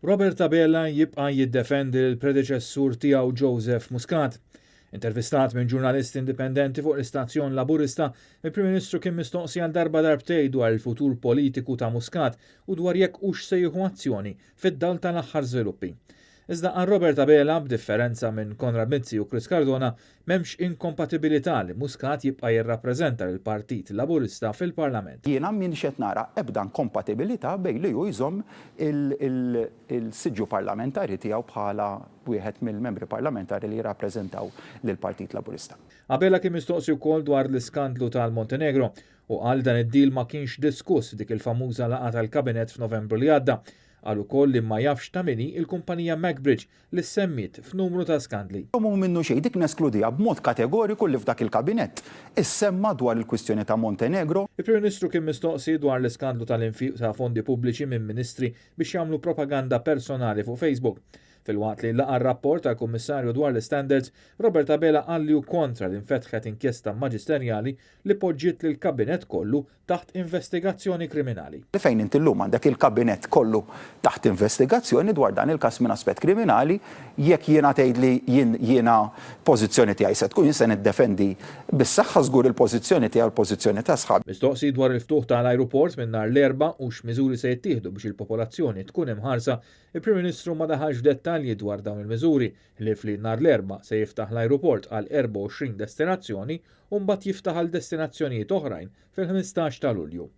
Robert Abela jibqa' jiddefendi lill-predeċessur tiegħu Joseph Muscat. Intervistat minn ġurnalist indipendenti fuq l-istazzjon Laburista, il-Prim Ministru kien mistoqsi għal darba darbtejn dwar il-futur politiku ta' Muscat u dwar jekk hux se jieħu azzjoni fid-dawl tal-aħħar żviluppi. Iżda għal Robert Abela, b'differenza minn Konrad Mizzi u Chris Cardona, m'hemmx inkompatibilità li Muscat jibqa' jirrappreżenta lill-Partit Laburista fil-Parlament. Jiena m'iniex qed nara ebda inkompatibilità bejn li hu jżomm il-siġġu parlamentari tiegħu bħala wieħed mill-membri parlamentari li jirrappreżentaw lill-Partit Laburista. Abela kien mistoqsi wkoll dwar l-iskandlu tal-Montenegro u qal li dan id-deal ma kienx diskuss f'dik il-famuża laqgħa tal-Kabinett f'Novembru li għadda. Qal ukoll li ma jafx ta' min hi l-kumpanija Macbridge li ssemmiet f'numru ta' skandli. Mhu minnu xejn, dik neskludiha b'mod kategoriku li f'dak il-Kabinett issemma dwar il-kwistjoni ta' Montenegro. Il-Prim Ministru kien mistoqsi dwar l-iskandlu tal-infiq ta' fondi pubbliċi minn Ministri biex jagħmlu propaganda personali fuq Facebook. Filwaqt li laqa' r-rapport tal-Kummissarju dwar l-Istandards, Robert Abela qal li hu kontra li nfetħet inkjesta maġisterjali li poġġiet lill-Kabinett kollu taħt investigazzjoni kriminali. Fejn inti llum għandek il-Kabinett kollu taħt investigazzjoni dwar dan il-każ minn aspett kriminali, jekk jiena tgħidli jien jiena pożizzjoni tiegħi se tkun jien se niddefendi bis-saħħa żgur il-pożizzjoni tiegħi u l-pożizzjoni ta' sħabi. Mistoqsi dwar il-ftuħ ta' l-ajruport minn nhar l-Erbgħa u x'miżuri se jittieħdu biex il-popolazzjoni tkun imħarsa, il-Prim Ministru ma daħalx f'dettalji dwar dawn il-miżuri, ħlief li nhar l-Erbgħa se jiftaħ l-ajruport għal 24 destinazzjoni u mbagħad jiftaħ għal destinazzjonijiet oħrajn fil-15 ta' Lulju.